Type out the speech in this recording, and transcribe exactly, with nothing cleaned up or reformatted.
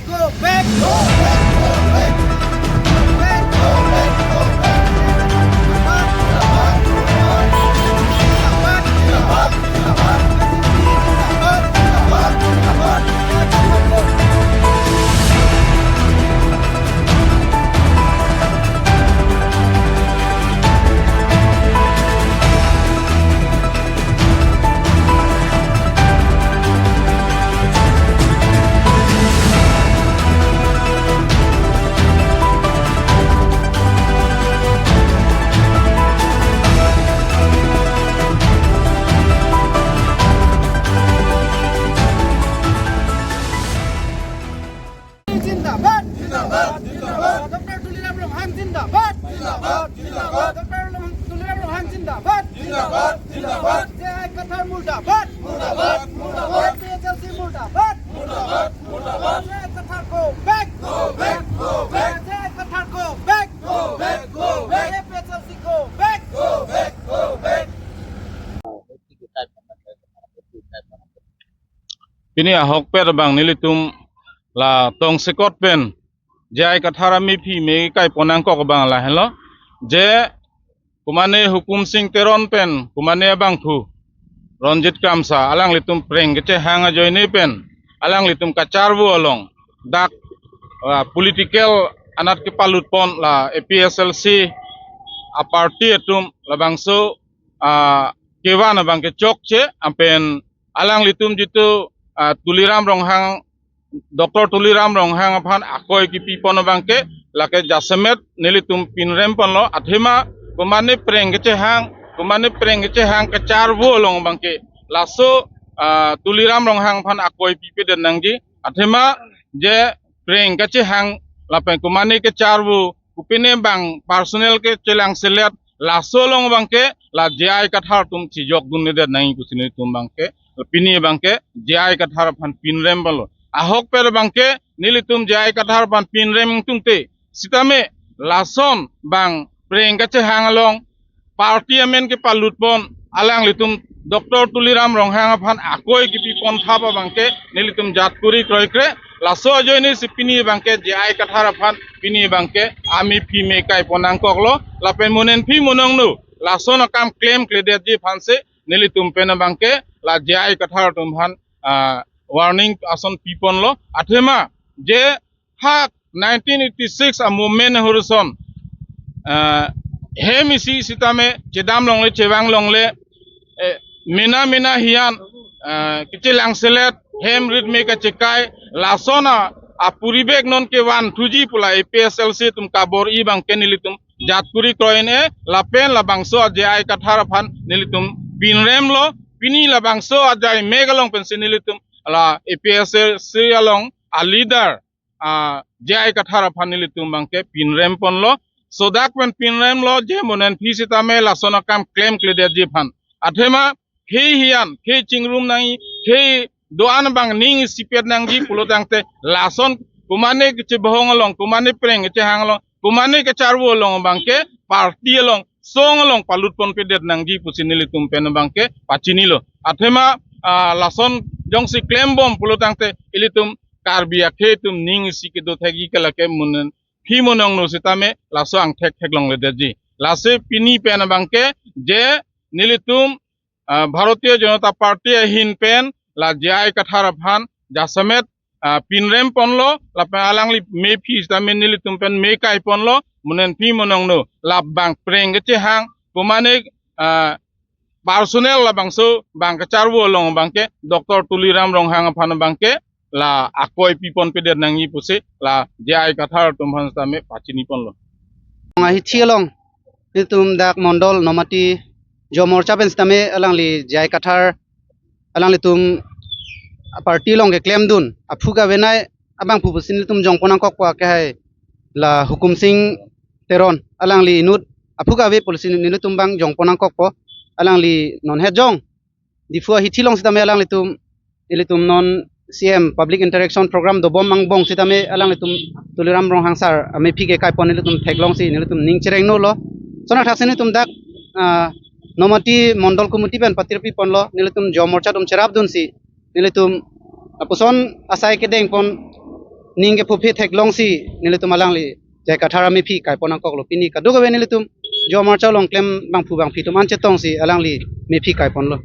Go back! Go back! Go back! Go back! Go back! Go back! Go back! Zindabad! Zindabad! Zindabad! Doctor Tuliram Ronghang zindabad! Zindabad! Zindabad! Doctor Ram-, Tuliram Ronghang zindabad! Zindabad! Zindabad! J I Kathar murdabad! Murdabad! Murdabad! A P H L C murdabad! Murdabad! Murdabad! J I Kathar go back! Go back! Go back! J I Kathar go back! Go back! Go back! A P H L C go back! Go back! Go back! Pini ahokpet abang nelitum la tongsekot pen J I Kathar amephi me kaipon nangkok abang lahenlo. Je komane Hukum Sing Teron pen komane abangphu Ronjit Kramsa alanglitum preng kechehang ajoine pen alanglitum kacharvo along dak, ah, political anat kepalutpon la A P H L C a-party atum labangso, ah, kevan abangke chokche, lapen alanglitum jitu, ah, Tuliram Ronghang, Doctor Tuliram Ronghang aphan akoi kipipon abangke lake jasemet nelitum pinremponlo, athema komane preng kechehang, komane preng kechehang kacharvo along abangke laso, ah, Tuliram Ronghang aphan akoi pipedet nangji, athema je preng kechehang lapen komane kacharvo kopine abang personal kechelangselet laso along abangke la J I Kathar atum chijokdunledet nangji pusi nelitum abangke, pini abangke J I Kathar aphan pinremponlo. Ahokpet abangke nelitum J I Kathar aphan pinrem tungte sitame lason abang preng kechehang along party amen kepalutpon alanglitum Doctor Tuliram Ronghang aphan akoi kipipon thap abangke nelitum jat kuri kroikre. Laso ajoine si pini abangke J I Kathar aphan pini abangke amephi me kaipon nangkoklo, lapen mo nangphi mo nangno lason akam klemkledetji aphansi nelitum pen abangke la J I Kathar atum aphan, ah, warning ason piponlo, athema je ha nineteen eighty-six a-movement ahorson, ah, hem isi sitame chedam longle chevang longle, eh, mena mena hiyan, ah, kechelangselet hem rit me kachekai lason a-, apuribek non kevanthuji pu la A P H L C atum kabor-i abangke nelitum jat kuri kroin-e, lapen labangso a-J I Kathar aphan nelitum pinremlo, pini labangso ajai mek along pensi nelitum la A P H L C along a-leader, ah, J I Kathar aphan nelitum abangke pinremponlo. Sodak pen pinremlo je mo nangphi sitame lason akam klemkledetji aphan. Athema khei hiyan, khei chingrum nangji, khei do-an abang ning isipet nangji pulo tangte lason komane kechebohong along, komane preng kechehang along, komane kacharvo along abangke party along, song along palutponpedet nangji pusi nelitum pen abangke pachinilo. Athema, ah, lason jongsi klembom pulo tangte ilitum Karbi akhei atum ning isi kedo thekji ke lake mo nangphi mo nangno sitame laso angthek theklongledetji. Lasi pini pen abangke je nelitum, ah, Bharatiya Janata Party ahin pen la J I Kathar aphan jasemet, ah, pinremponlo, lapen alangli mephi sitame nelitum pen me kaiponlo, mo nangphi mo nangno labang preng kechehang, komane, ah, personal labangso abang kacharvo along abangke Doctor Tuliram Ronghang aphan abangke la akoi piponpedet nangji pusi la J I Kathar atum aphan sitame pachiniponlo. Ahithi along nelitum dak Mondol Nomati Yuva Morcha pen sitame alangli J I Kathar alanglitum party along keklemdun aphu kavenei abangphu pusi nelitum jongpon nangkokpo ke hai la Hukum Sing Teron alangli inut aphu kave pusi nelitum abang jongpon nangkokpo. Alangli non het jong Diphu ahithi along sitame alanglitum, ilitum non C M public interaction program dobom angbong sitame alanglitum Tuliram Ronghang sir amephi ke kaipon nelitum theklongsi nelitum ning cherengnolo. Lason athaksi nelitum dak, ah, Nomati Mondol Committee pen patirpiponlo, nelitum Yuva Morcha atum cherapdunsi nelitum lapuson asai kedengpon ning kephophe theklongsi nelitum alangli J I Kathar amephi kaipon nangkoklo. Pini kadokave nelitum Jo Morcha along klem bangphu bangphi atum an chetongsi alangli mephi kaiponlo.